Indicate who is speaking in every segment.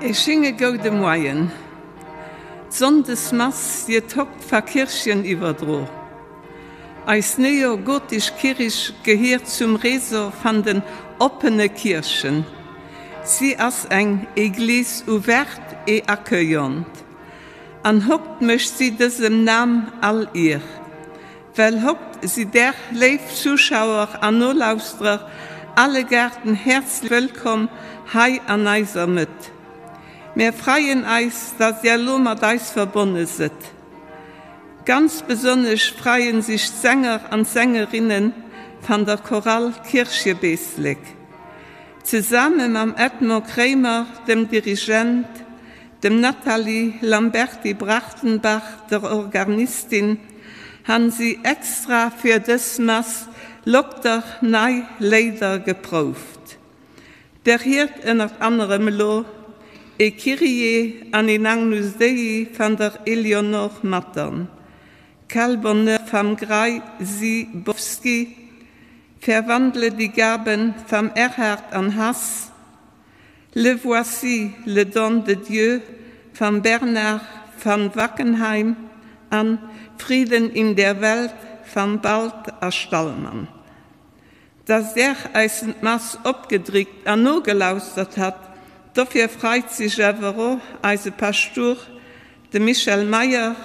Speaker 1: E schinge goude Moien. D'Sonndesmass jiët hokt va Kirchen iwwerdro. Eis neogotisch Kirich gehiert zum Réseau van den oppene Kirchen. Si ass eng Église ouverte et accueillante. An hokt mécht si dësem Nam all Ier. Well hokt si där, léif Zuschauer an Nolauschterer, allegaarten häerzlech wëllkomm hei an eiser Mëtt. Mär freien eis, dass Är lo mat eis verbonne sëtt. Ganz besonnesch freien sich d'Sänger an d'Sängerinnen van der Chorale Kirchebeeslek. Zesamme mam Edmond Kremer, dem Dirigent, dem Nathalie Lamberty-Brachtenbach, der Organistin, han si extra fir dës Mass lockter nei Léider geprouft. Der hiert ënnert annerem elo e Kyrie an een Agnus Dei van der Eleonore Mattern, Quel bonheur vam Gray Zibowski, Verwandle die Gaben vam Erhard an Hass, Le voici, le don de Dieu vam Bernard van Wackenheim an Frieden in der Welt vam Balt a Stallmann. Dass der eis d'Mass opgedréckt an nogelauschtert hat, dofir freit sech awer och eise Paschtouer, de Michel Meyer,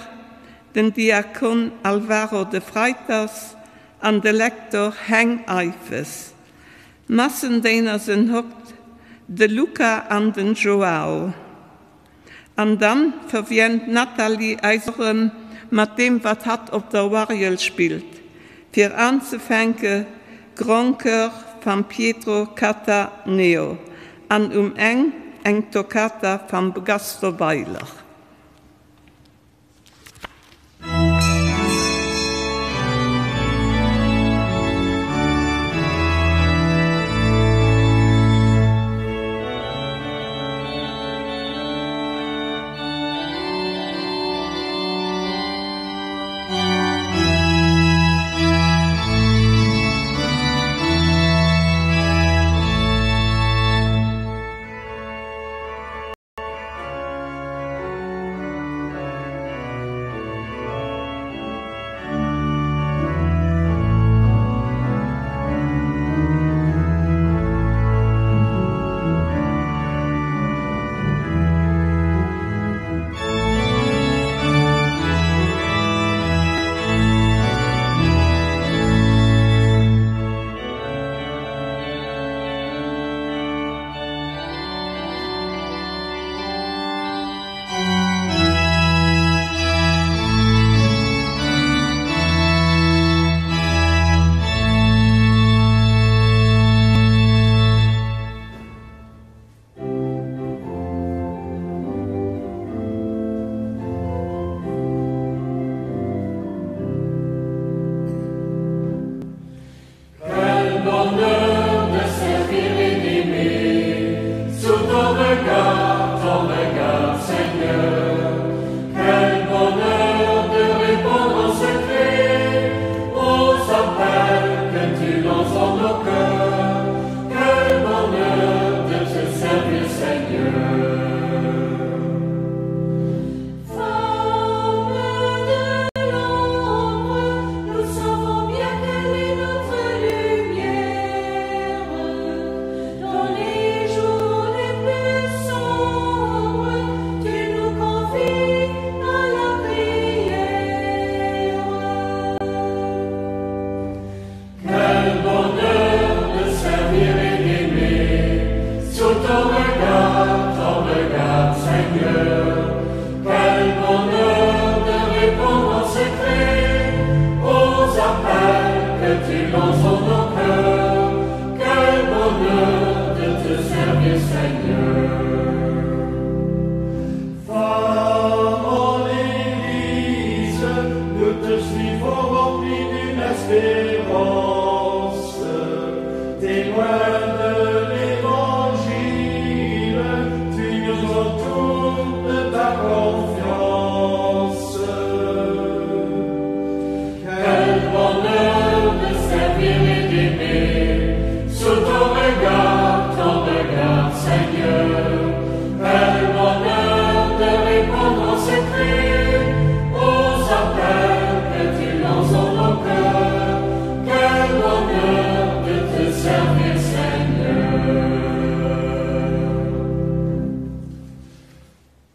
Speaker 1: den Diakon Alvaro de Freitas an de Lektor Heng Eiffes. Massendéiner sënn hokt de Luca an den Joao. An dann verwient d'Nathalie eis och erëm mat deem wat hatt op der Uargel spillt. Fir anzefänke Grand Chœur vam Pietro Cattaneo an um Enn eng Toccata vam Gaston Weiler.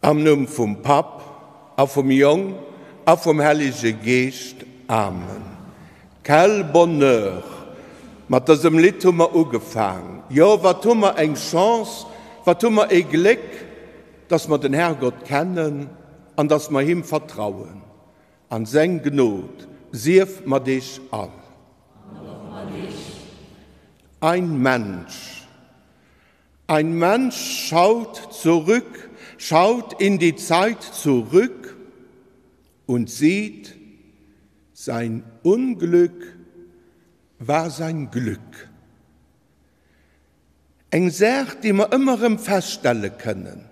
Speaker 2: Am Numm vum Papp a vum Jong a vum Hellege Geescht. Amen. Quel bonheur! Mat dësem Lidd hu mer ugefaang. Jo, wat hu mer eng Chance, wat hu mer ee Gléck, dass mer den Herrgott kennen an dass mer him vertrauen. An seng Gnod sief mat iech all.
Speaker 3: An och mat iech.
Speaker 2: Ein Mensch. Ein Mensch schaut zurück, schaut in die Zeit zurück und sieht, sein Unglück war sein Glück. Eng Saach, déi mer ëmmer erëm feststelle kënnen,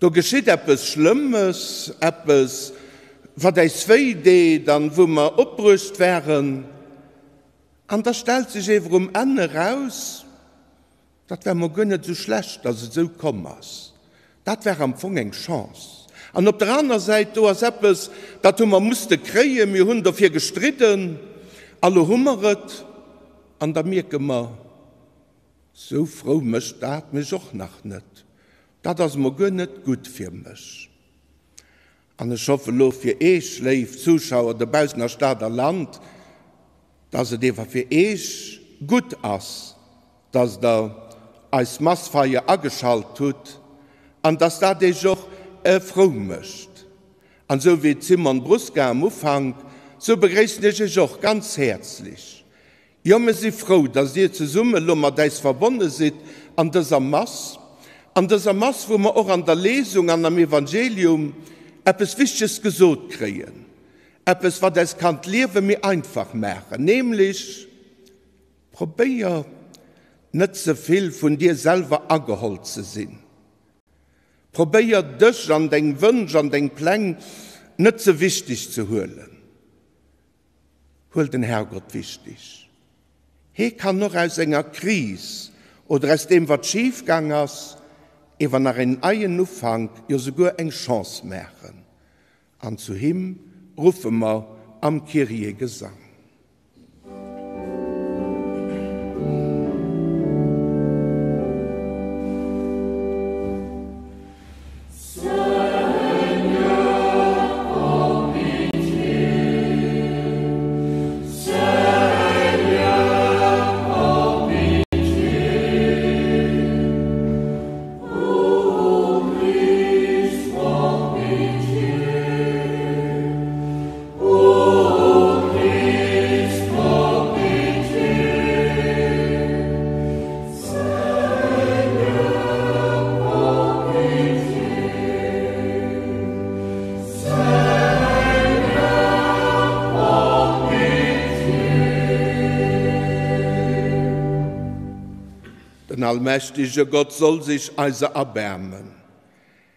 Speaker 2: Do geschitt eppes Schlëmmes, eppes, wat äis wéi deet an wou mer opbruecht waren, an da stellt sech ewer um Enn eraus, Dat war mol guer net esou schlecht, dass et esou komm ass. Dat war am Fong eng Chance. An op der aner Säit, do ass eppes, dat hu mer musste kréien, mir hunn dofir gestridden a lo hu mer et. An da mierke mer, Sou frou mécht dat mech och nach net, dat ass mol guer net gutt fir mech. An ech hoffe lo fir Eech, léif Zuschauer dobaussen a Stad a Land, dass et ewer fir Eech gutt ass, dass Der eis Massfeier ageschalt hutt an dass dat Eech och frou mécht. An esou wéi d'Simone Brusca am Ufank, sou begréissen ech Eech och ganz häerzlech. Jo, mir si frou, dass Dir zesumme lo mat äis verbonne sidd an dëser Mass, an dëser Mass, wou mer och an der Lesung an am Evangelium eppes Wichteges gesot kréien, eppes, wat äis kann d'Liewe méi einfach maachen, nämlech, Probéier, net ze vill vun dir selwer ageholl ze sinn. Probéier, dech an deng Wënsch an deng Pläng net ze wichteg ze huelen. Huel den Herrgott wichteg. Hee kann och aus enger Kris oder aus deem wat schif gaang ass, ewer nach een neien Ufank, jo souguer eng Chance maachen. An zu him ruffe mer am Kyrie-Gesang. Den allmächtege Gott soll sech eiser erbaarmen.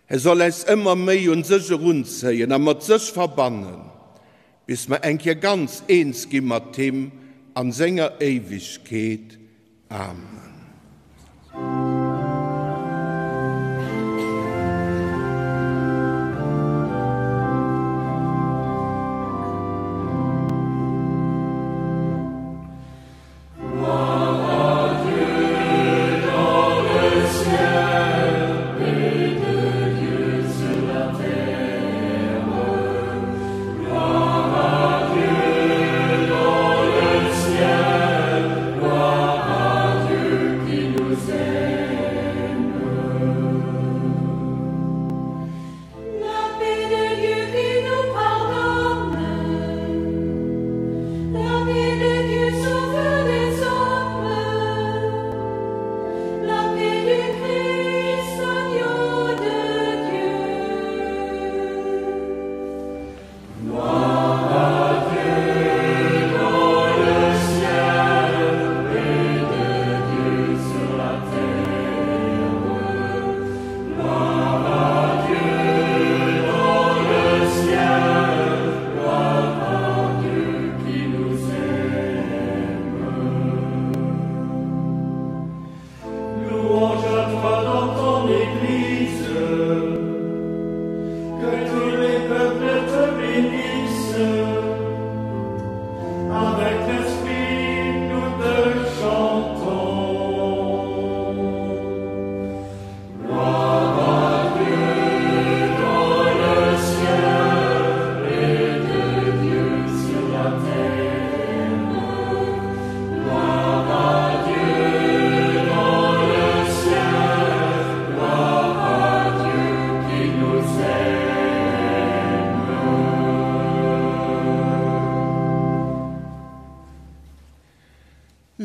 Speaker 2: Hie soll äis ëmmer méi un sech erunzéien a mat sech verbannen, bis mer eng Kéier ganz eens gi mat him an senger Éiwegkeet. Amen.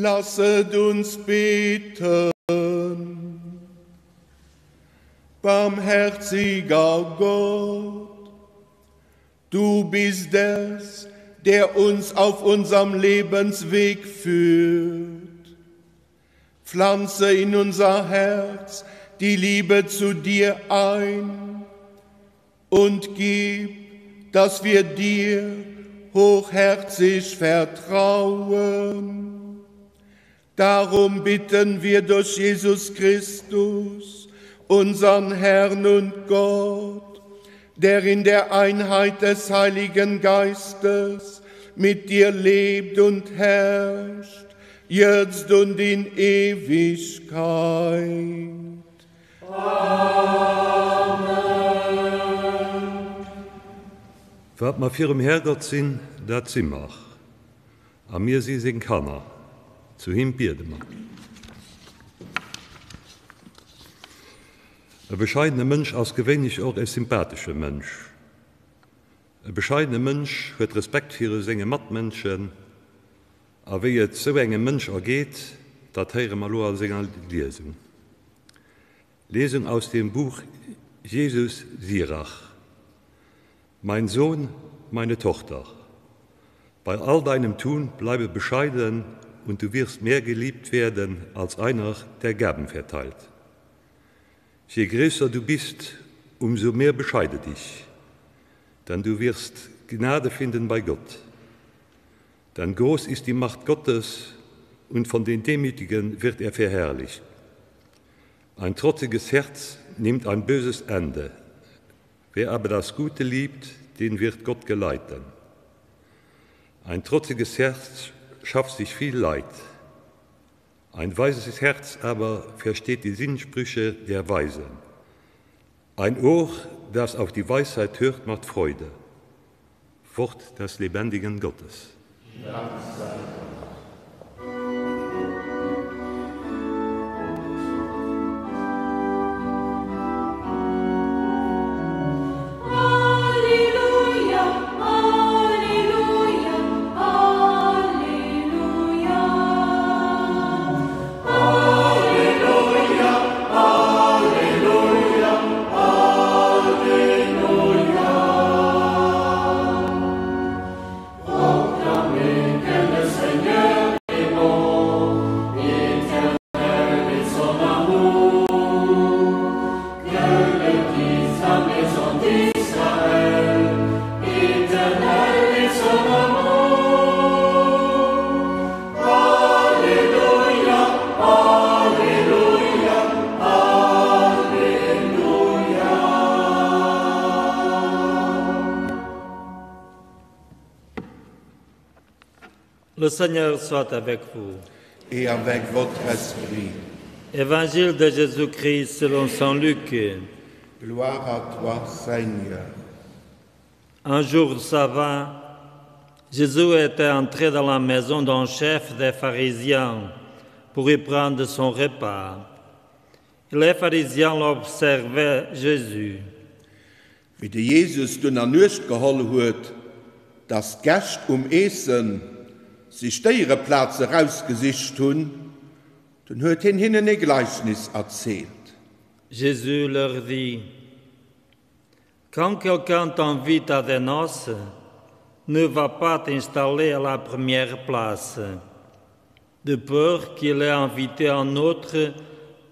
Speaker 2: Lasset uns beten. Barmherziger Gott, du bist es, der uns auf unserem Lebensweg führt. Pflanze in unser Herz die Liebe zu dir ein und gib, dass wir dir hochherzig vertrauen. Darum bitten wir durch Jesus Christus, unseren Herrn und Gott, der in der Einheit des Heiligen Geistes mit dir lebt und herrscht, jetzt und in Ewigkeit.
Speaker 3: Amen.
Speaker 4: Wat mer virum Härgott sinn, dat si mer, a mir si seng Kanner, zu him biede mer. E bescheidene Mënsch ass gewéinlech och e sympathesche Mënsch. E bescheidene Mënsch huet Respekt viru senge Matmënschen. A wéi et sou engem Mënsch ergeet, dat héiere mer elo a senger Liesung. Lesung aus dem Buch Jesus Sirach. Mein Sohn, meine Tochter, bei all deinem Tun bleibe bescheiden und du wirst mehr geliebt werden als einer, der Gaben verteilt. Je größer du bist, umso mehr bescheide dich, denn du wirst Gnade finden bei Gott. Denn groß ist die Macht Gottes und von den Demütigen wird er verherrlicht. Ein trotziges Herz nimmt ein böses Ende. Wer aber das Gute liebt, den wird Gott geleiten. Ein trotziges Herz schafft sich viel Leid. Ein weises Herz aber versteht die Sinnsprüche der Weisen. Ein Ohr, das auf die Weisheit hört, macht Freude. Wort des lebendigen Gottes.
Speaker 3: Dank sei Gott.
Speaker 5: Le Seigneur soit avec vous.
Speaker 2: Et avec votre esprit.
Speaker 5: Évangile de Jésus-Christ selon Saint Luc.
Speaker 2: Gloire à toi, Seigneur.
Speaker 5: Un jour sabbat, Jésus était entré dans la maison d'un chef des pharisiens pour y prendre son repas. Et les pharisiens l'observaient Jésus.
Speaker 2: Wéi de Jesus dunn an Uecht geholl huet, dass d'Gäscht um Eessen sech d'Éiereplaze rausgesicht hunn, dunn huet hien hinnen ee Gleichnis erzielt.
Speaker 5: Jésus leur dit, Quand quelqu'un t'invite à des noces, ne va pas t'installer à la première place, de peur qu'il ait invité un autre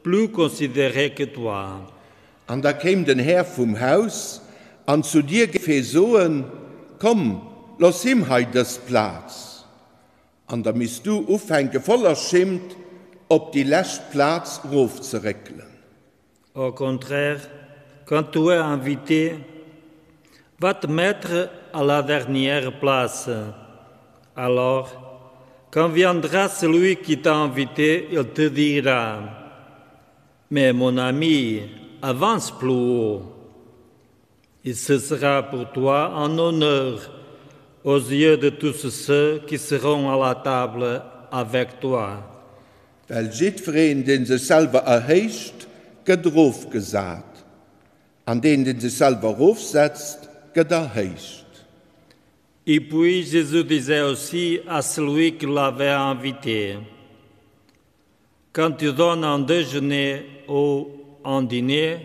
Speaker 5: plus considéré que toi.
Speaker 2: An da kéim den Här vum Haus an zu dir géif hee soen, Komm, looss him hei dës Plaz. An da misst du ufänke voller Schimmt op déi lescht Plaz rofzeréckelen.
Speaker 5: Au contraire, quand tu es invité, va te mettre à la dernière place. Alors, quand viendra celui qui t'a invité, il te dira: Mais mon ami, avance plus haut. Et ce sera pour toi un honneur aux yeux de tous ceux qui seront à la table avec toi.
Speaker 2: Well jiddwereen, dee sech selwer erhéicht, gëtt erofgesat, an deen, dee sech selwer erofsetzt, gëtt erhéicht.
Speaker 5: Et puis Jésus disait aussi à celui qui l'avait invité. Quand tu donnes un déjeuner ou un dîner,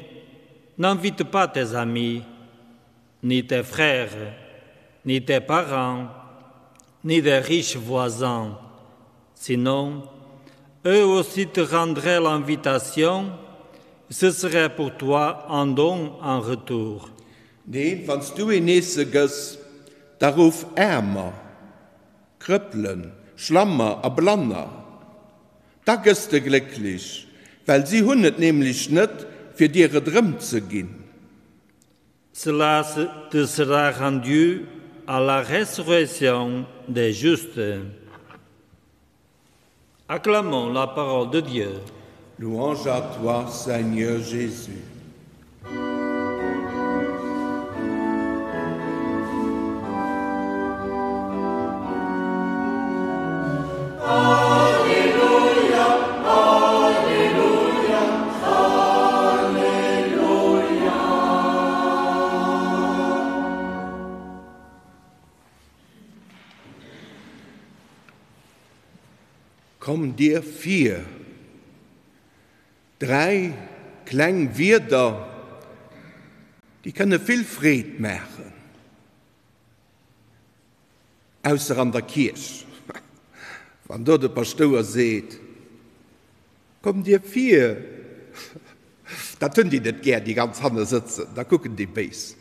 Speaker 5: n'invite pas tes amis, ni tes frères, ni tes parents, ni des riches voisins. Sinon, eux aussi te rendraient l'invitation, ce serait pour toi un don en retour.
Speaker 2: Nee, wann s du een Eesse gëss, da ruff Aarmer, Krëppelen, Schlammer a Blanner. Da gëss de glécklech, well si hunn et nämlech net, fir dir et erëmzeginn.
Speaker 5: Cela te sera rendu à la résurrection des justes. Acclamons la parole de Dieu.
Speaker 2: Louange à toi, Seigneur Jésus.
Speaker 3: Alleluia, Alleluia, Alleluia.
Speaker 2: Komm dir vir. Dräi kleng Wierder, déi kënne vill Freed maachen. Ausser an der Kierch, wann do de Paschtouer seet, Kommt dir vir! Dat hunn déi net gär, déi ganz hanne sëtzen, da kucken déi béis.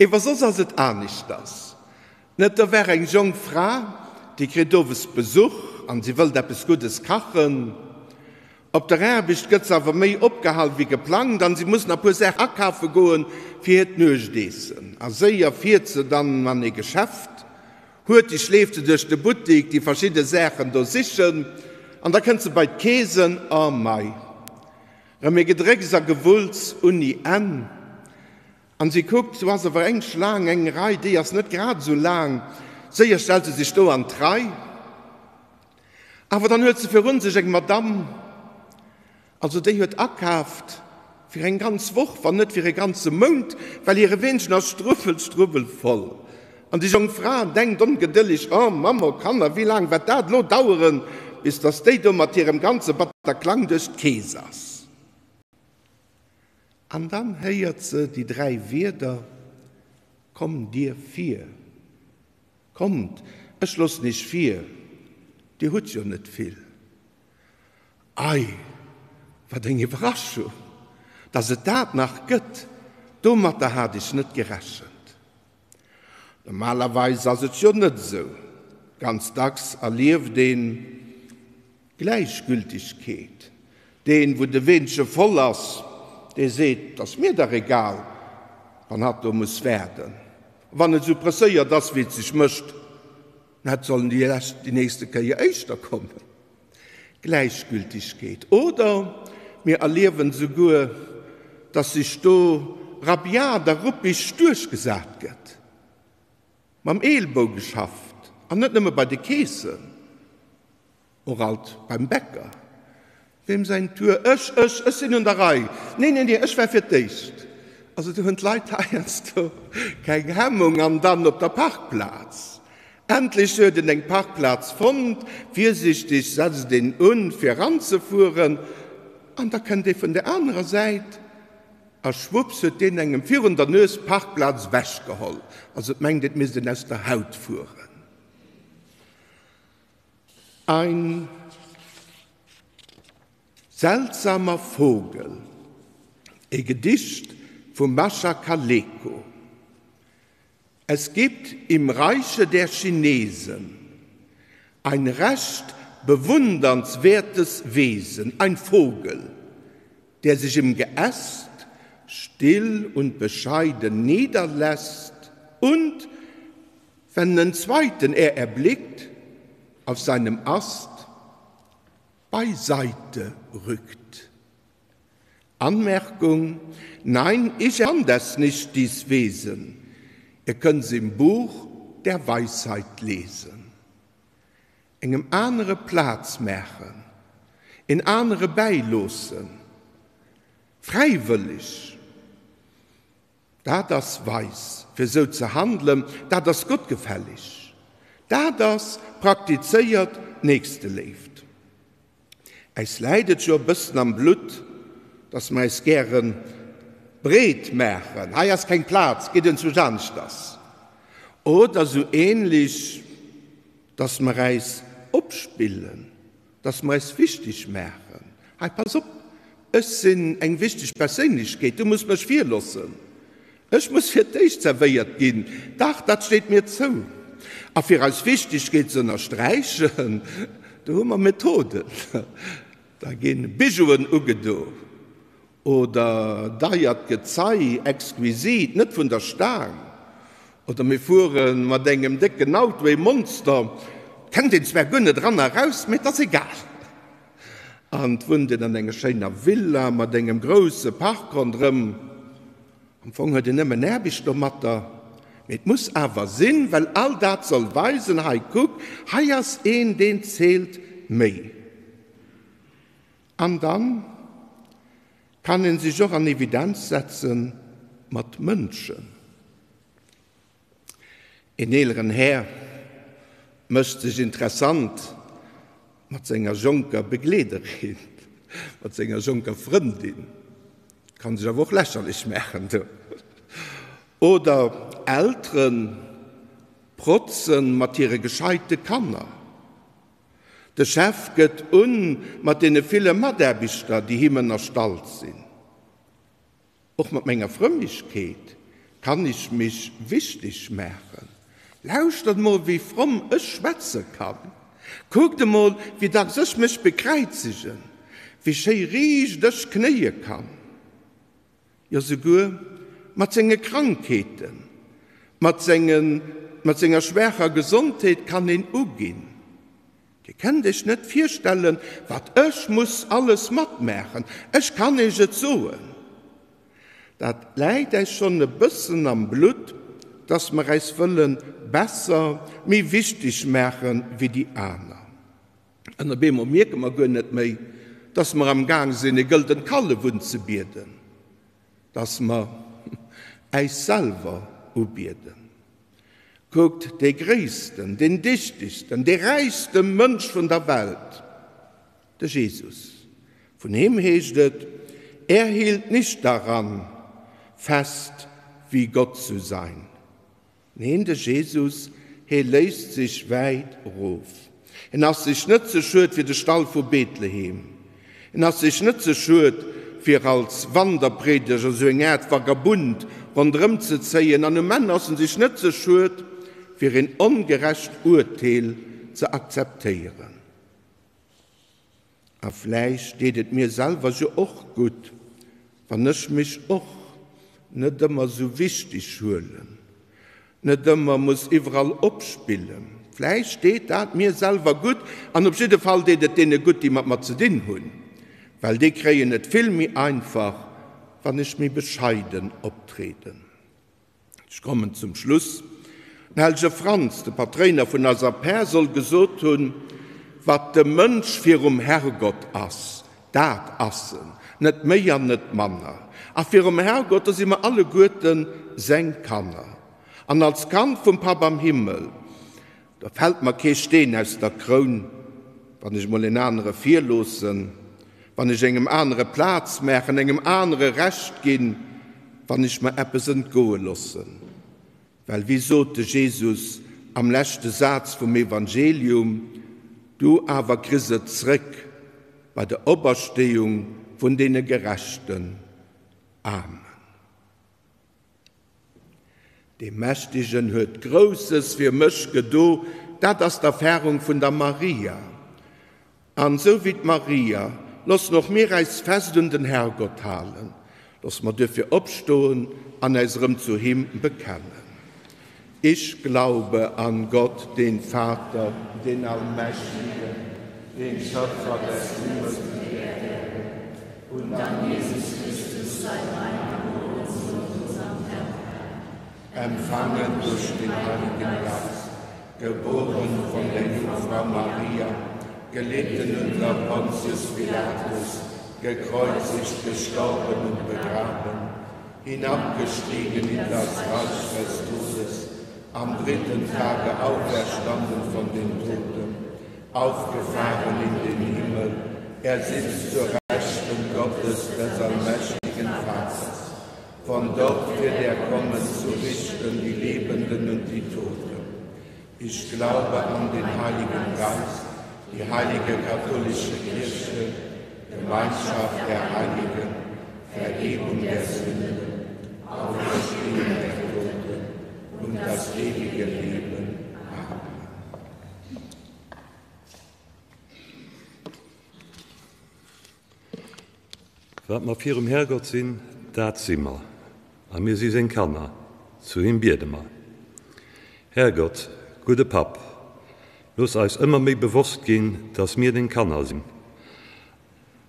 Speaker 2: Ewer soss ass et aneschters. Net, do war eng jonk Fra, déi kritt owes Besuch an si wëllt eppes Guddes kachen. Op der Aarbecht gëtt se awer méi opgehal wéi geplangt an si muss nach puer Saachen akafe goen fir hiert Nuechteessen. A séier fiert se dann an ee Geschäft, huerteg leeft se duerch de Buttik déi verschidde Saachen do sichen an da kënnt se bei d'Keesen. Oh mei, rëm ee Gedrécks a Gewulls unni Enn. An si kuckt, do ass awer eng Schlaang, eng Rei, déi ass net grad esou laang. Séier stellt se sech do an d'Rei. Awer dann huet se virun sech eng Madamm, also déi huet akaaft fir eng ganz Woch, wann net fir e ganze Mount, well hire Weenchen ass struwwel, struwwel voll. An déi jonk Fra denkt ongedëlleg, Oh Mamm, oh Kanner, wéi laang wäert dat elo daueren, bis dass déi do mat hirem ganze Bataclan duerch d'Keess ass? An dann héiert se déi 3 Wierder, Komm dir vir. Kommt, ech loossen iech vir, dir hutt jo net vill. Ei, wat eng Iwwerraschung, dass et dat nach gëtt, domatter hat ech net gerechent. Normalerweis ass et jo net esou, ganz dacks erlieft een Gläichgültigkeet. Deen, wou de Weenche voll ass, dee seet, 't ass mir dach egal, wann hatt do muss waarden. Wann et esou presséiert ass, wéi et sech mécht, dann hätt sollen déi lescht déi nächste Kéier éischter kommen. Gläichgültigkeet. Oder mir erliewen souguer, dass sech do rabiat a ruppig duerchgesat gëtt. Mam Eelbou geschafft, an net nëmme bei de Keesen. Och alt beim Bäcker. Weem säin Tour? Ech, ech, ech sinn un der Rei. Nee, nee, nee, ech war fir d'éischt. Also do hunn d'Leit heiansdo keng Hemmung. An dann op der Parkplaz. Endlech huet en eng Parkplaz fonnt. Virsiichteg setzt een un, fir eranzefueren. An da kënnt ee vun der anerer Säit a schwupps huet deen engem virun der Nues d'Parkplaz ewechgeholl. Also et mengt, et misst een aus der Haut fueren. Ein seltsamer Vogel, e Gedicht vum Mascha Kaleko. Es gibt im Reiche der Chinesen ein recht bewundernswertes Wesen, ein Vogel, der sich im Geäst still und bescheiden niederlässt und wenn den zweiten er erblickt, auf seinem Ast beiseite rückt. Anmerkung, Nein, ich erfand es nicht, dies Wesen. Ihr könnt's im Buch der Weisheit lesen. Engem anere Plaz maachen, en anere bäiloossen, fräiwëlleg. Dat ass weis, fir esou ze handelen, dat ass gottgefällig, dat ass praktizéiert Nächsteléift. Äis läit et jo e bëssen am Blutt, dass mer äis gäre breet maachen, Hei ass keng Plaz, gitt enzwousch aneschters. Oder sou ähnlech, dass mer äis opspillen, dass mer äis wichteg maachen, Hei, pass op, ech sinn eng wichteg Perséinlechkeet, du muss mech virloossen, ech muss fir d'éischt zerwéiert ginn, dach, dat steet mir zou. A fir eis Wichtegkeet ze ënnersträichen, do hu mer Methoden, da gi Bijouen ugedo oder deiert Gezei, exquisit, net vun der Staang, oder mir fuere mat engem décken Auto, ee Monster, kennt een zwar guer net eran a raus, mee et ass egal. An et wunnt een an enger schéiner Villa mat engem grousse Park ronderëm. Am Fong huet een nëmmen Aarbecht domatter, mee et muss awer sinn, well all dat soll weisen, hei kuck, hei ass een, deen zählt méi. An dann kann een sech och an Evidenz setzen mat Mënschen. Een eeleren Här mécht sech interessant mat senger jonker Begleederin, mat senger jonker Frëndin, kann sech awer och lächerlech maachen do. Oder Elteren protzen mat hire gescheite Kanner. De Chef gëtt un mat deene ville Mataarbechter, déi him ënnerstallt sinn. Och mat menger Frëmmegkeet kann ech mech wichteg maachen. Lauschtert mol, wéi fromm ech schwätze kann. Kuckt emol, wéi dacks ech mech bekräizegen, wéi schéi riicht ech knéie kann. Jo souguer mat senge Krankheeten, mat sengen, mat senger schwaacher Gesondheet kann een uginn. Dir kennt Iech net virstellen, wat ech muss alles matmaachen. Ech kann Iech et soen, dat läit äis schonn e bëssen am Blutt, dass mer äis wëlle besser, méi wichteg maache wéi déi aner. An op eemol mierke mer guer net méi, dass mer am Gaang sinn, e gëldent Kallef unzebieden, dass mer äis selwer ubieden. Kuckt, dee gréissten, deen dichtegsten, dee räichste Mënsch vun der Welt, de Jesus, vun him heescht et, Er hielt nicht daran fest, wie Gott zu sein. Neen, de Jesus, hee léisst sech wäit erof. En ass sech net ze schued fir de Stall vu Bethlehem. En ass sech net ze schued, fir als Wanderpriedeger, esou eng Aart Vagabund, ronderëm ze zéien. An um Enn ass en sech net ze schued, fir een ongerecht Urteel ze akzeptéieren. A vläicht deet et mir selwer jo och gutt, wann ech mech och net ëmmer esou wichteg huelen, net ëmmer muss iwwerall opspillen. Vläicht deet dat mir selwer gutt an op jidde Fall deet et deene gutt, déi mat mer ze dinn hunn, well déi kréien et vill méi einfach, wann ech méi bescheiden optrieden. Ech kommen zum Schluss. Den hellege Franz, de Patréiner vun eiser Pär, soll gesot hunn, Wat de Mënsch virum Herrgott ass, dat ass en, net méi an net manner. A virum Herrgott, do si mer alleguerten seng Kanner. An als Kand vum Papp am Himmel, Da fält mer kee Steen aus der Kroun, wann ech emol en anere virloossen, wann ech engem anere Plaz maachen, engem anere Recht ginn, wann ech mer eppes entgoe loossen. Well wéi sot de Jesus am leschte Saz vum Evangelium, Du awer kriss et zrëck bei der Opersteeung vun deene Gerechten. Amen. Dee Mächtegen huet Grousses fir mech gedo, dat ass d'Erfarung vun der Maria. An esou wéi d'Maria, loossen och mir äis fest un den Herrgott halen. Loosse mer duerfir opstoen an äis erëm zu him bekennen. Ich glaube an Gott, den Vater, den Allmächtigen, den Schöpfer des Himmels und der Erde,
Speaker 3: und an Jesus Christus, seinen eingeborenen Sohn, unseren Herrn,
Speaker 2: empfangen durch den Heiligen Geist, geboren von der Jungfrau Maria, gelitten unter Pontius Pilatus, gekreuzigt, gestorben und begraben, hinabgestiegen in das Reich des Todes, am dritten Tage auferstanden von den Toten, aufgefahren in den Himmel, Er sitzt zur Rechten Gottes des allmächtigen Vaters. Von dort wird er kommen zu richten die Lebenden und die Toten. Ich glaube an den Heiligen Geist, die heilige katholische Kirche, Gemeinschaft der Heiligen, Vergebung der Sünden, Auferstehung der Toten und das ewige Leben. Amen.
Speaker 4: Wat mer virum Herrgott sinn, dat si mer, a mir si seng Kanner, zu him biede mer. Herrgott, gudde Papp, looss eis ëmmer méi bewosst ginn, dass mir deng Kanner sinn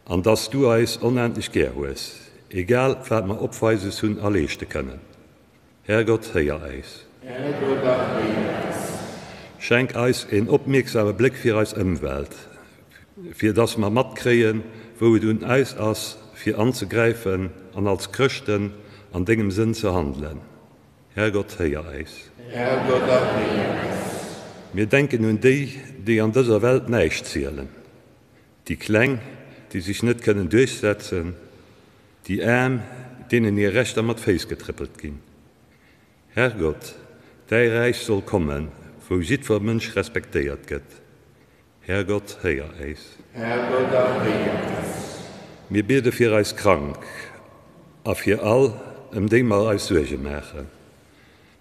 Speaker 4: an dass du eis onendlech gär hues, egal wat mer opweises hunn a leeschte kënnen. Herrgott, héier eis.
Speaker 2: Herrgott, erhéier eis.
Speaker 4: Schenk eis een opmierksame Bléck fir eis Ëmwelt, fir dass mer matkréien, wou et un eis ass, fir anzegräifen an als Chrëschten an dengem Sënn ze handelen. Herrgott, héier eis.
Speaker 2: Herrgott, erhéier eis.
Speaker 4: Mir denken un déi, déi an dëser Welt näischt zielen, déi Kleng, déi sech net kënnen duerchsetzen, Déi Aarm, deenen hir Rechter mat Féiss getréppelt ginn. Herrgott, däi Räich soll kommen, wou jiddwer Mënsch respektéiert gëtt. Herrgott, héier äis.
Speaker 2: Herrgott, erhéier äis.
Speaker 4: Mir biede fir eis Krank a fir all, ëm déi mer eis Suerge maachen.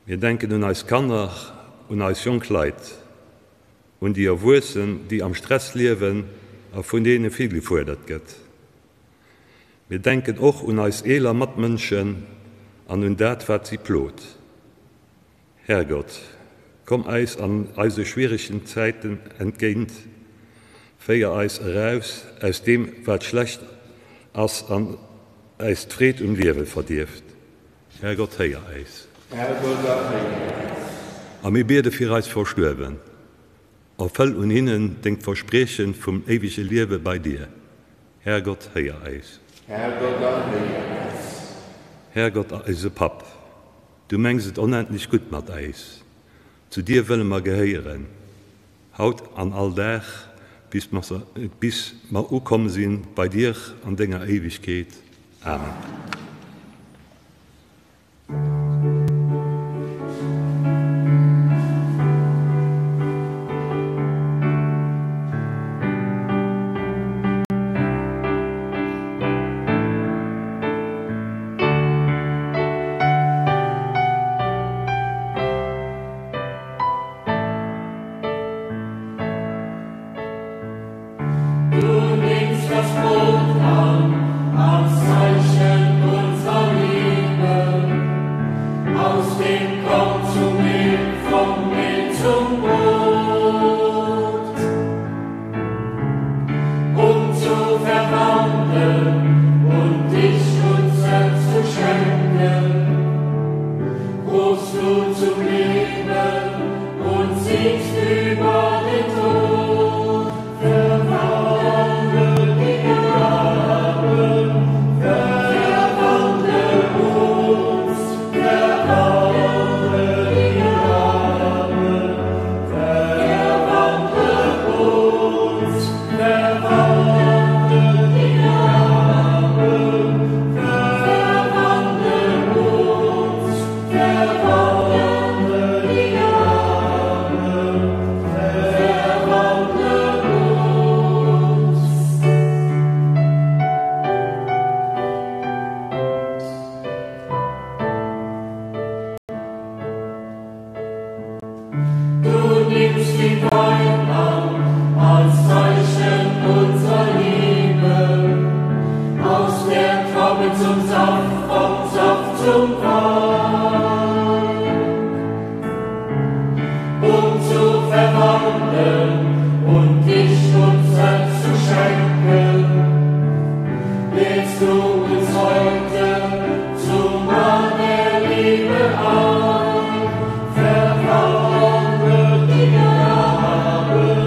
Speaker 4: Mir denken un eis Kanner, un eis jonk Leit, un déi Erwuessen, déi am Stress liewen a vun deene vill gefuerdert gëtt. Mir denken och un eis eeler Matmënschen an un dat, wat si plot. Härgott, komm eis an eise schwieregen Zäiten entgéint, féier eis eraus aus deem, wat schlecht ass an äis d'Freed um Liewe verdierft. Härgott, héier äis.
Speaker 2: Härgott, erhéier äis.
Speaker 4: A mir biede fir eis Verstuerwen. Erfëll un hinnen dengt Verspriechen vum éiwege Liewe bei dir. Härgott, héier äis.
Speaker 2: Härgott, erhéier äis.
Speaker 4: Härgott, eise Papp, du mengs et onendlech gutt mat äis. Zu dir wëlle mer gehéieren, haut an all Dag, bis mer ukomm sinn bei dir an denger Éiwegkeet. Amen.
Speaker 3: Du nimmst das Brot an als Zeichen unserer Liebe, aus dem Korn zum Mehl, vom Mehl zum Brot, um zu verwandeln und dich uns selbst zu schenken, rufst du zum Leben und siegst über den Tod. Verwandle die Gaben, verwandle uns, verwandle die Gaben, verwandle uns, verwandle die Gaben, verwandle uns, verwandle die Gaben, verwandle uns. Du nimmst den Wein an als Zeichen unserer Liebe, aus der Traube zum Saft, vom Saft zum Wein, um zu verwandeln und dich uns selbst zu schenken, lädst du uns heute zum Mahl der Liebe ein. Verwandle die Gaben,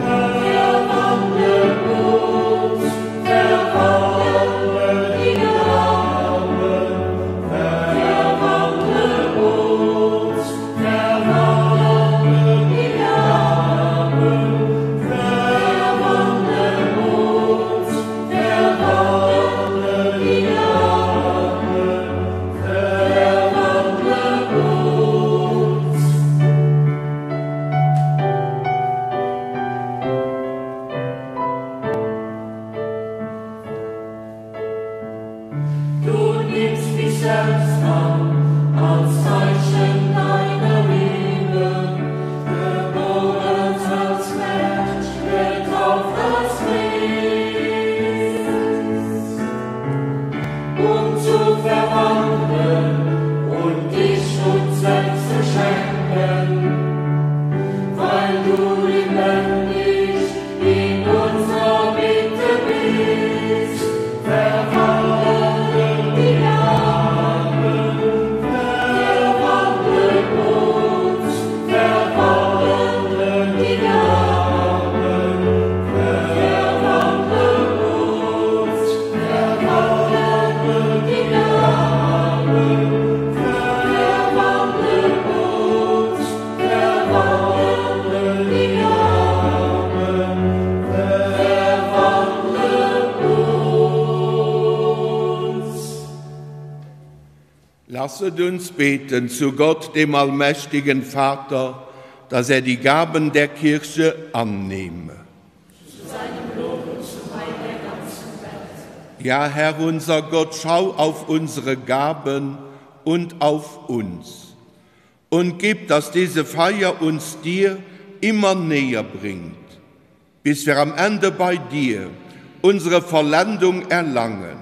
Speaker 3: verwandle uns, verwandle die Gaben, verwandle uns. an, als Zeichen deiner Liebe, geboren als Mensch, getauft als Christ, um zu verwandeln und dich uns selbst zu schenken, weil du lebendig in unserer Mitte bist, verwandle die Gaben, verwandle uns, verwandle die Gaben, verwandle uns, verwandle die Gaben, verwandle uns, verwandle die Gaben, verwandle uns.
Speaker 2: Lasset uns beten zu Gott, dem allmächtigen Vater, dass er die Gaben der Kirche annehme.
Speaker 3: Zu seinem Lob und zum Heil der ganzen Welt.
Speaker 2: Ja, Herr unser Gott, schau auf unsere Gaben und auf uns und gib, dass diese Feier uns dir immer näher bringt, bis wir am Ende bei dir unsere Vollendung erlangen,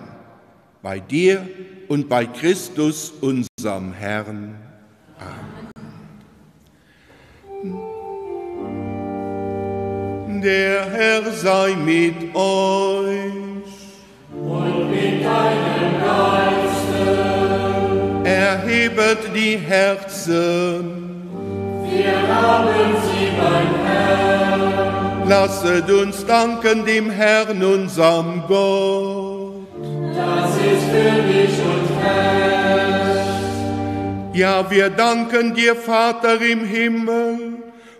Speaker 2: bei dir und bei Christus, unserem Herrn. Amen. Der Herr sei mit euch.
Speaker 3: Und mit deinem Geiste.
Speaker 2: Erhebet die Herzen.
Speaker 3: Wir haben sie beim Herrn.
Speaker 2: Lasset uns danken dem Herrn, unserem Gott.
Speaker 3: Das ist für dich und recht.
Speaker 2: Ja, wir danken dir, Vater im Himmel,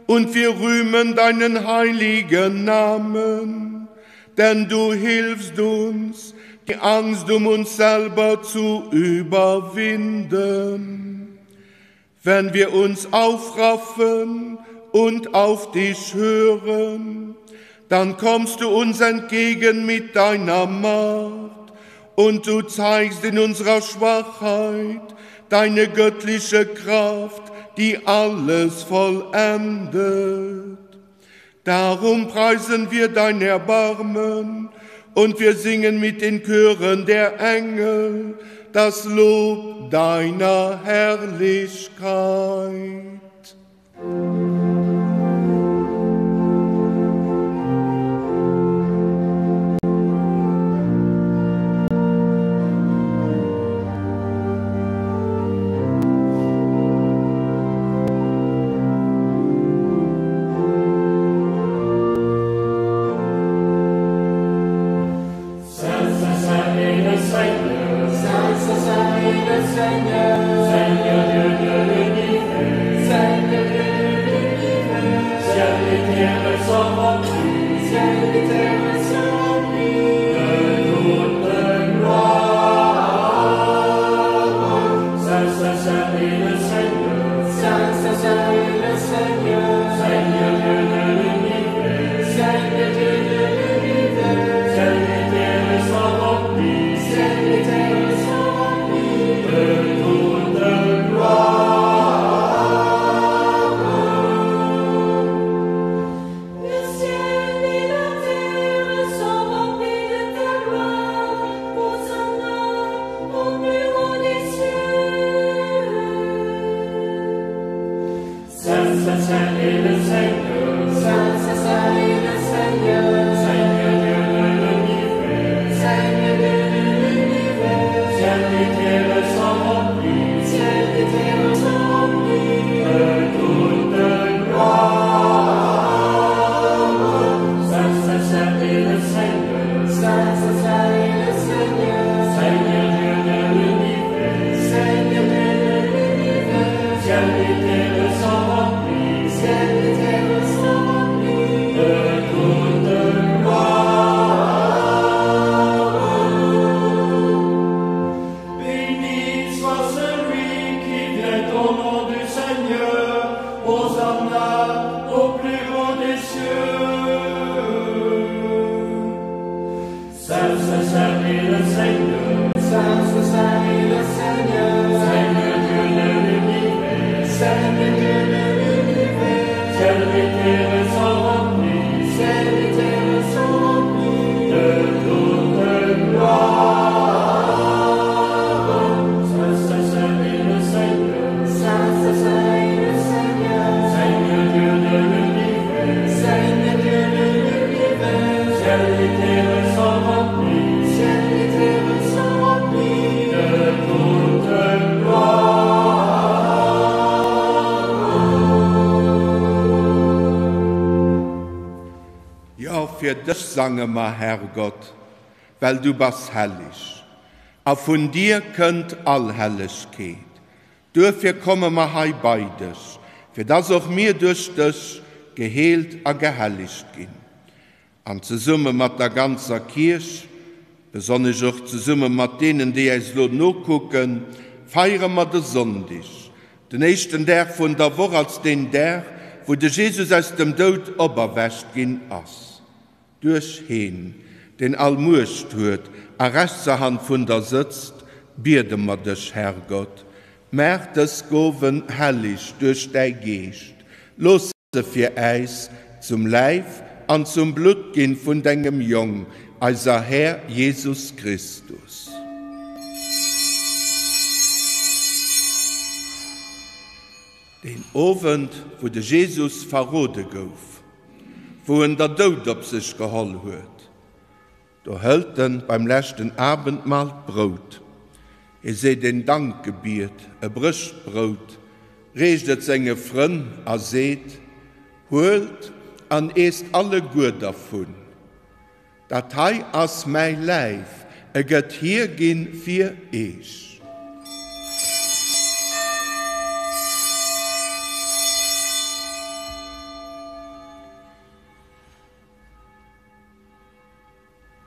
Speaker 2: und wir rühmen deinen heiligen Namen, denn du hilfst uns, die Angst um uns selber zu überwinden. Wenn wir uns aufraffen und auf dich hören, dann kommst du uns entgegen mit deiner Macht und du zeigst in unserer Schwachheit deine göttliche Kraft, die alles vollendet. Darum preisen wir dein Erbarmen und wir singen mit den Chören der Engel das Lob deiner Herrlichkeit.
Speaker 3: Saint, Saint, Saint est le Seigneur. Saint, Saint, Saint est le Seigneur. Seigneur Dieu de l'univers. Seigneur Dieu de l'univers. Ciel et terre sont remplis. Ciel et terre sont remplis. De toute gloire. Saint, Saint, Saint est le Seigneur. Saint, Saint, Saint est le Seigneur. Seigneur Dieu de l'univers. Seigneur Dieu de l'univers. Ciel et terre sont remplis. Ciel et terre sont remplis. De toute gloire.
Speaker 6: Le ciel et la terre sont remplis de ta gloire. Hosanna au plus haut des cieux.
Speaker 3: Saint, Saint, Saint est le Seigneur.
Speaker 6: Saint, Saint, Saint est le Seigneur.
Speaker 3: Seigneur Dieu de l'univers.
Speaker 6: Seigneur Dieu de l'univers.
Speaker 3: Ciel et terre sont remplis.
Speaker 6: Ciel et terre sont remplis.
Speaker 3: De toute gloire. Saint, Saint, Saint est le Seigneur.
Speaker 6: Saint, Saint, Saint est le Seigneur.
Speaker 3: Seigneur Dieu de l'univers.
Speaker 6: Seigneur Dieu de l'univers.
Speaker 3: Ciel et terre sont remplis.
Speaker 6: Ciel et
Speaker 2: fir dech sange mer, Herrgott, well du bass hellig, a vun dir kënnt all Hellegkeet. Duerfir komme mer hei bei dech, fir dass och mir duerch dech geheelt a gehellegt ginn. An zesumme mat der ganzer Kierch, besonnesch och zesumme mat deenen, déi äis elo nokucken, feiere mer de Sonndig, den éischten Dag vun der Woch, als deen Dag, wou de Jesus aus dem Doud operwächt ginn ass. Duerch heen, deen all Muecht huet a rechtser Hand vun der sëtzt, biede mer dech, Herrgott, maach dës Gowen hellig duerch däi Geescht, looss se fir äis zum Läif an zum Blutt ginn vun dengem Jong, eiser Här Jesus Christus. Deen Owend, wou de Jesus verrode gouf, wou en der Doud op sech geholl huet, do hëlt en beim leschten Abendmahl d'Brout, hie seet een Dankgebiet, e brécht d'Brout, reecht et senge Frënn a seet, Huelt an iesst alleguer dervun, dat hei ass mäi Läif, e gëtt hierginn fir eech.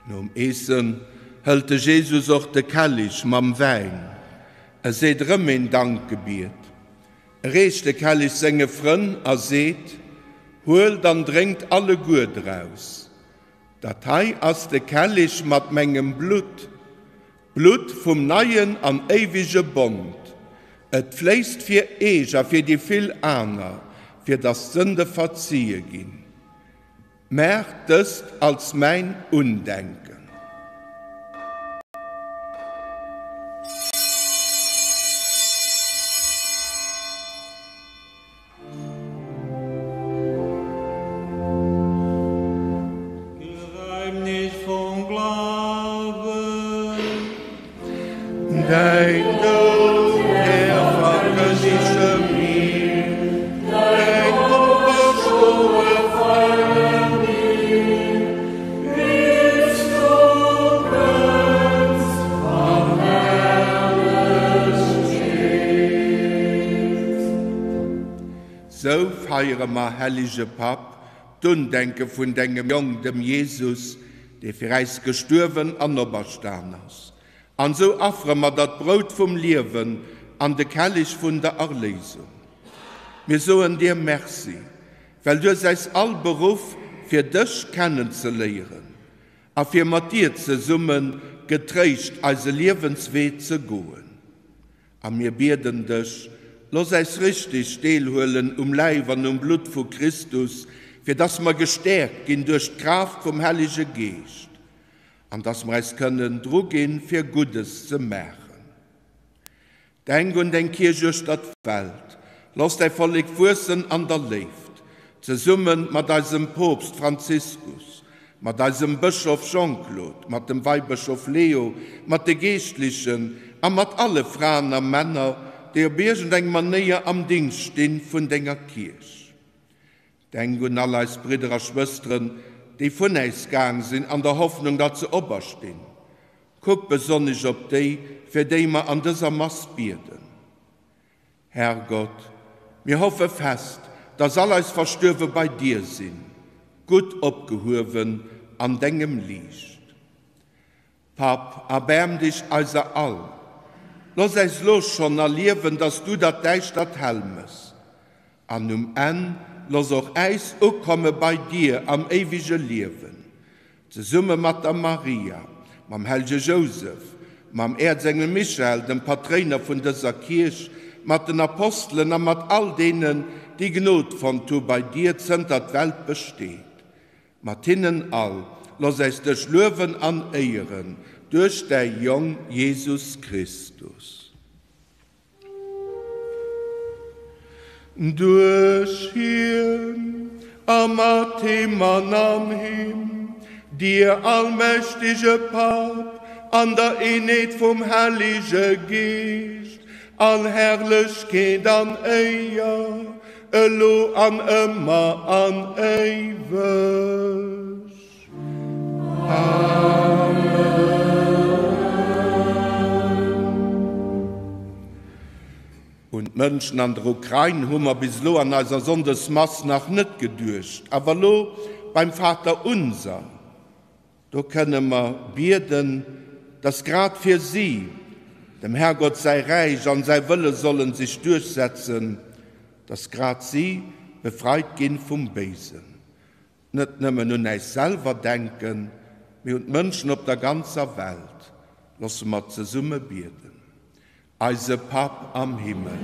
Speaker 2: Nom Eessen hëlt de Jesus och de Kellich mam Wäin. E seet erëm een Dankgebiet. E reecht de Kellich senge Frënn a seet, Huelt an drénkt alleguer draus. Dat hei ass de Kellich mat mengem Blutt, d'Blutt vum neien an éiwege Bond. Et fléisst fir eech a fir déi vill aner, fir datt d'Sënde verzie ginn. Maacht dëst als mäin Undenken.
Speaker 5: Geheimnis vum Glawen.
Speaker 2: Däin Doud, Här, verkënnege mir, däin Operstoe feiere mir, bis du kënns an Herrlechkeet. Sou feiere mer, hellege Papp, d'Undenke vun dengem Jong, dem Jesus, dee fir äis gestuerwen an operstan ass. An sou affere mer der d'Brout vum Liewen an de Kellich vun der Erléisung. Mir soen dir Merci, well du hues äis all beruff, fir dech kennenzeléieren a fir mat dir zesumme getréischt eise Liewenswee ze goen. A mir bieden dech, looss äis richteg deelhuelen um Läif an um Blutt vu Christus, fir dass mer gestäerkt ginn duerch d'Kraaft vum Hellege Geescht an dass mer äis kënnen druginn, fir Guddes ze maachen. Denk un deng Kierch uechter d'Welt, looss däi Vollek wuessen an der Léift, zesumme mat eisem Poopst Franziskus, mat eisem Bëschof Jean-Claude, mat dem Weibëschof Leo, mat de Geeschtlichen a mat alle Fraen a Männer, déi op iergend eng Manéier am Dingscht stinn vun denger Kierch. Denk un all eis Bridder a Schwësteren, déi vun äis gaang sinn, an der Hoffnung, datt se operstinn. Kuck besonnesch op déi, fir déi mer an dëser Mass bieden. Herrgott, mir hoffe fest, dass all eis Verstuerwe bei dir sinn, gutt opgehuewen an dengem Liicht. Papp, erbaarm dech eiser all. Looss äis lo schonn erliewen, dass du dat Däischtert hell mëss. An um Enn looss och äis ukomme bei dir am éiwege Liewen, zesumme mat der Maria, mam hellge Jousef, mam Äerzengel Michael, dem Patréiner vun dëser Kierch, mat den Apostelen a mat all deenen, déi Gnod fonnt hu bei dir, zënter d'Welt besteet. Mat hinnen all, looss äis dech luewen an éieren duerch däi Jong Jesus Christus. Duerch hien a mat him an an him, dir allmächtege Papp, an der Eenheet vum Hellege Geescht, all Herrlechkeet an Éier, elo an ëmmer an éiweg. Un d'Mënschen an der Ukrain hu mer bis elo an eiser Sonndesmass nach net geduecht, awer elo beim Vater unser, do kënne mer bieden, dass grad fir si dem Herrgott säi Räich an säi Wëlle sollen sech duerchsetzen, dass grad si befreit ginn vum Béisen. Net nëmmen un äis selwer denken, mee un d'Mënschen op der ganzer Welt. Loosse mer zesumme bieden. Eise Papp am Himmel,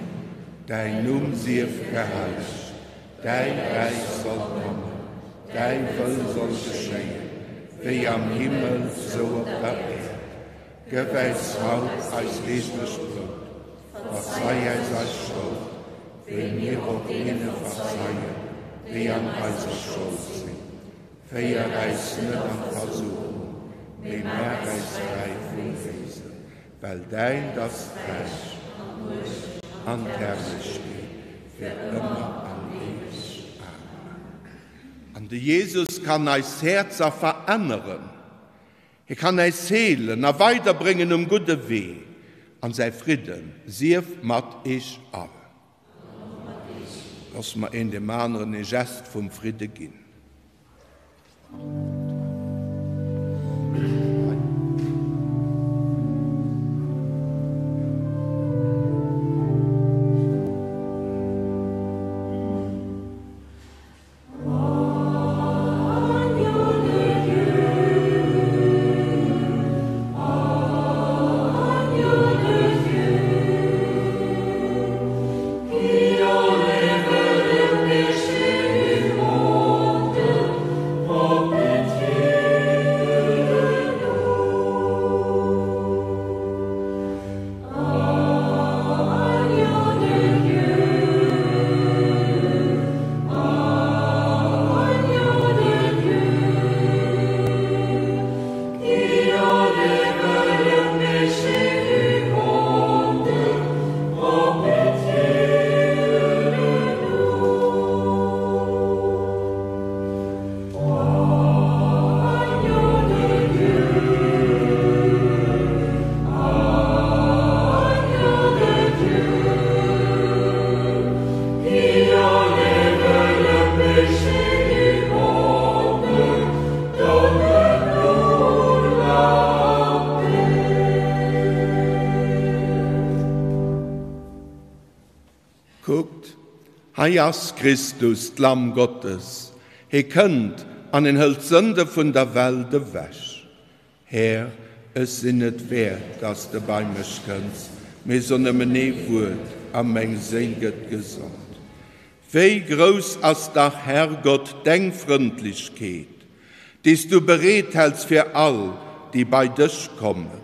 Speaker 2: däin Numm sief gehellegt, däi Räich soll kommen, däi Wëll soll geschéien, wéi am Himmel, sou op der Äerd. Gëff äis haut eist deeglecht Brout. Verzei äis eis Schold, wéi mir och deene verzeien, déi an eiser Schold sinn. Féier äis net an d'Versuchung, mee maach äis fräi vum Béisen. Well däint ass d'Räich an d'Herrlechkeet fir ëmmer an éiweg. Amen. An de Jesus kann eis Häerzer veränneren. Hie kann äis heelen a weiderbréngen um gudde Wee, an säi Fridde sief mat iech all. Loosse mer een deem aneren ee Gest vum Fridde ginn. Kuckt, hei ass Christus, d'Lamm Gottes, hie kënnt an en hëlt d'Sënde vun der Welt ewech. Här, ech sinn net wäert, dass de bei mech kënns, mee so nëmmen ee Wuert, a meng Séil gëtt gesond. Wéi grouss ass dach, Herrgott, deng Frëndlechkeet, déi s du bereet häls fir all, déi bei dech kommen!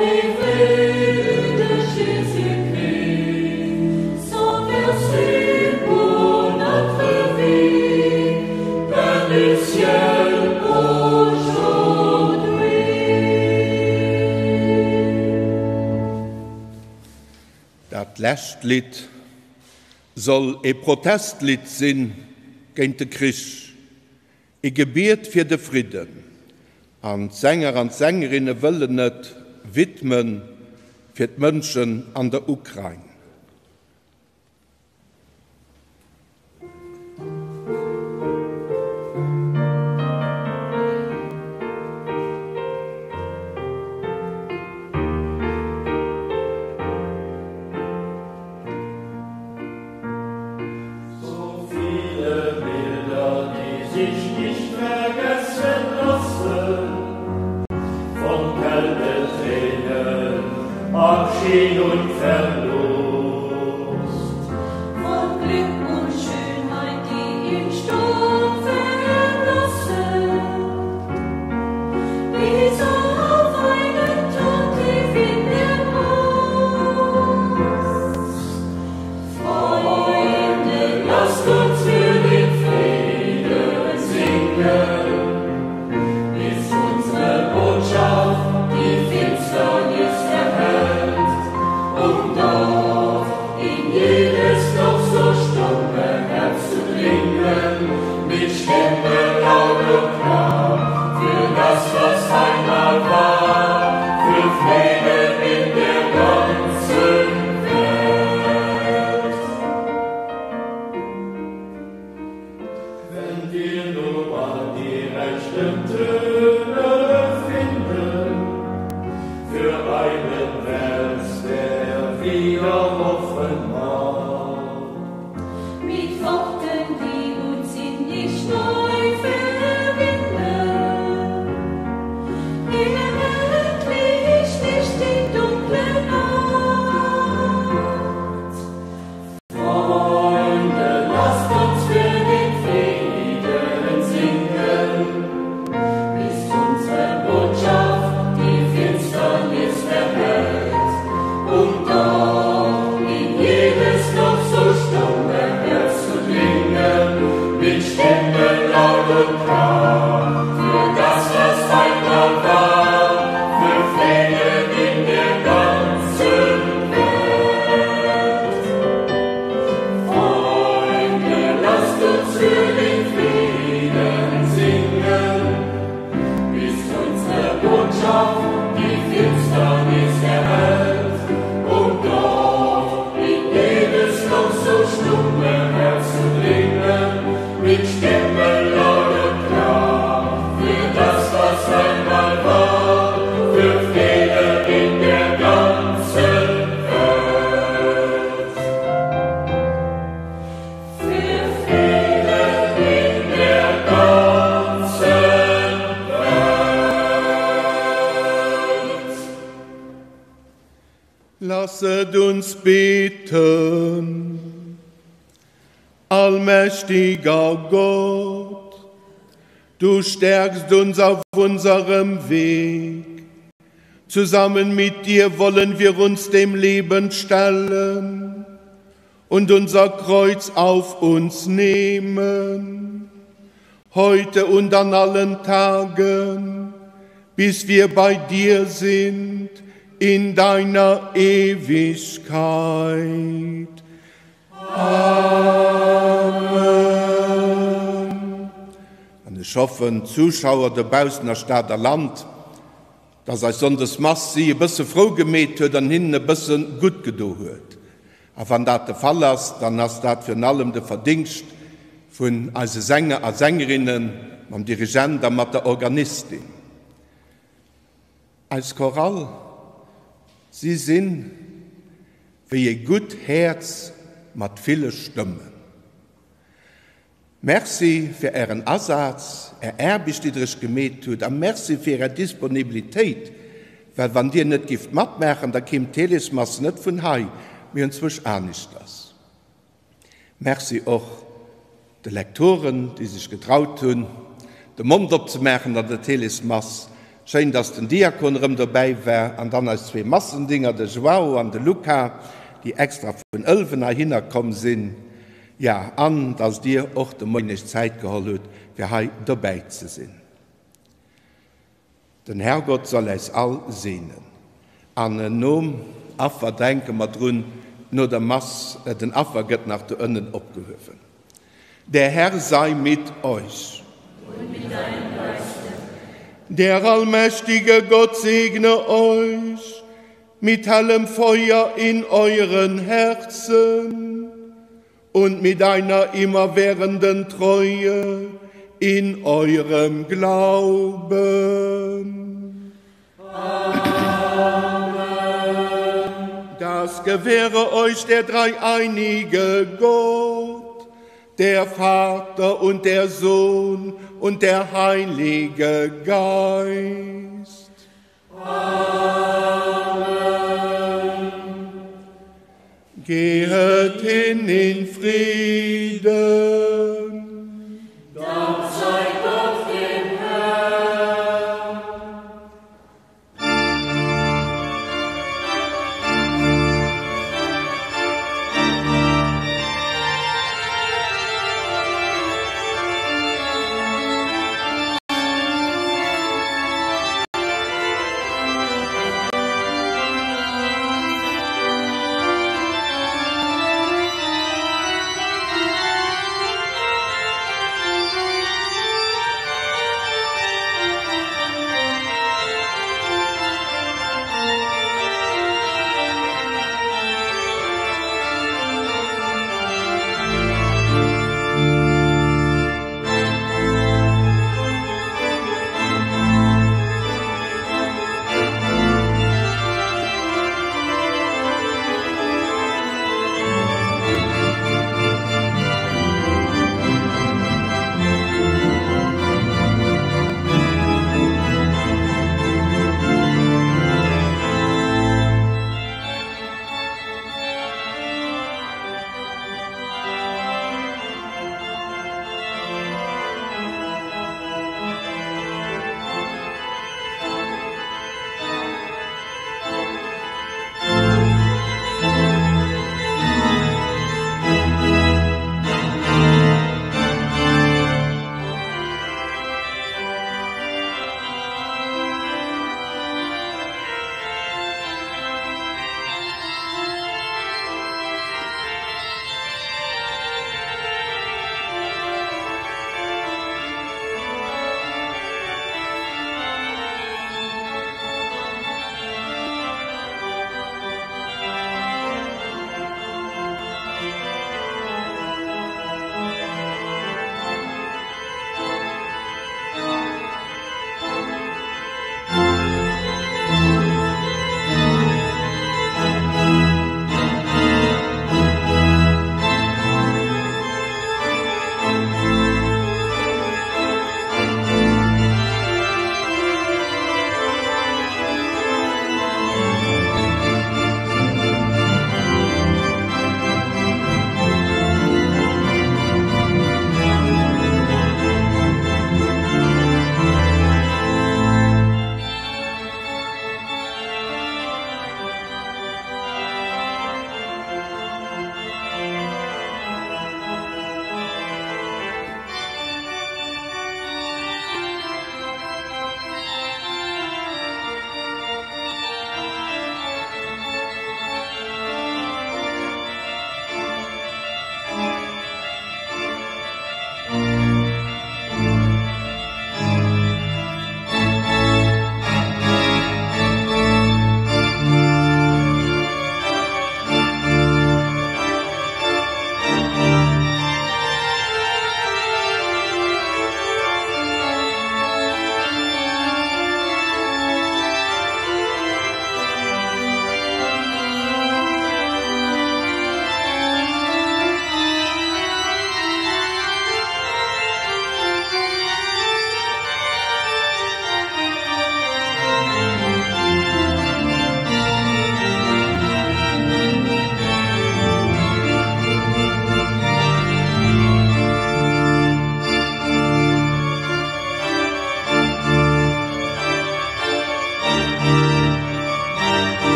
Speaker 6: enivrés de Jésus-Christ, Sang versé pour notre vie, Pain du ciel aujourd'hui.
Speaker 2: Dat lescht Lidd soll e Protestlidd sinn géint de Krich, e Gebiet fir de Fridden. An d'Sänger an d'Sängerinne wëllen et widme fir d'Mënschen an der Ukrain.
Speaker 3: So viele Bilder, die sich nicht vergessen lassen, von Kälte, Tränen, Abschied und Verlust.
Speaker 6: Von Glück und Schönheit, die im Sturm verblassen, bis auf einen Tod tief in der Brust. Freunde,
Speaker 3: lasst uns für den Frieden singen, bis unsere Botschaft die Finsternis erhält, um dort in jedes noch so stumme Herz zu dringen, mit Stimme laut und klar, für das, was einmal war, für Frieden in der ganzen Welt. Wenn wir nur mal die rechten Töne finden, für einen Vers, der wieder hoffen macht.
Speaker 6: Mit Worten, die uns innig neu verbinden, erhält mich nicht die dunkle Nacht.
Speaker 3: Freunde, lasst uns für den Frieden singen, bis unsere Botschaft die Finsternis erhält, um dort in jedes noch so stumme Herz zu dringen, mit Stimme laut und klar, für das, was einmal war, für Frieden in der ganzen Welt. Freunde, lasst uns für den Frieden singen, bis unsere Botschaft die Finsternis erhält, um dort in jedes noch so stumme Herz zu dringen, mit Stimme laut und klar, für das, was einmal war, für Frieden in der ganzen Welt. Für Frieden in der ganzen Welt.
Speaker 2: Lasset uns beten. Allmächtiger Gott, du stärkst uns auf unserem Weg. Zusammen mit dir wollen wir uns dem Leben stellen und unser Kreuz auf uns nehmen, heute und an allen Tagen, bis wir bei dir sind in deiner Ewigkeit. Amen. An ech hoffen, d'Zuschauer dobaussen a Stad a Land, dass eis Sonndesmass si e bësse frou gemeet huet an hinnen e bësse gutt gedo huet. A wann dat de Fall ass, dann ass dat virun allem de Verdingscht vun eise Sänger a Sängerinnen mam Dirigent a mat der Organistin. Eis Chorale, si sinn wéi e gutt Häerz mat ville Stëmmen. Merci fir Ären Asaz, Är Aarbecht, déi Der Iech gemeet hutt, a merci fir Är Disponibilitéit, well wann Dir net gifft matmaachen, da kéim d'Telesmass net vun hei, mee enzwousch aneschters. Merci och de Lektoren, déi sech getraut hunn, de Mond opzemaachen an der Telesmass. Schéin, dass den Diakon erëm dobäi war an dann eis zwee Massendinger, de Joao an de Luca, déi extra vun Ëlwen heihinner komm sinn. Ja, an dass Dir och de Moien Iech Zäit geholl hutt, fir hei dobäi ze sinn. Den Herrgott soll äis all seenen. An nom Affer denke mer drun, no der Mass, den Affer gëtt nach do ënnen opgehuewen. Der Herr sei mit euch.
Speaker 6: Und mit deinem Geiste.
Speaker 2: Der allmächtige Gott segne euch mit hellem Feuer in euren Herzen und mit einer immerwährenden Treue in eurem Glauben.
Speaker 6: Amen.
Speaker 2: Das gewähre euch der dreieinige Gott, der Vater und der Sohn und der Heilige Geist.
Speaker 6: Amen.
Speaker 2: Gehet hin in Frieden.
Speaker 6: Dank sei Gott dem Herrn.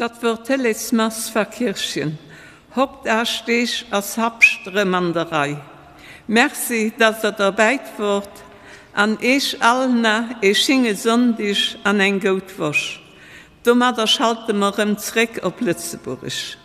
Speaker 1: Dat wor d'Télésmass war Kirchen. Hokt aascht Deeg ass Habscht rëm an der Rei. Merci dass der derbäit wort an eech all na ee schinge Sonndig an eng goud Woch. Domadder schalte mer rëm zréck op Lëtzebuerg.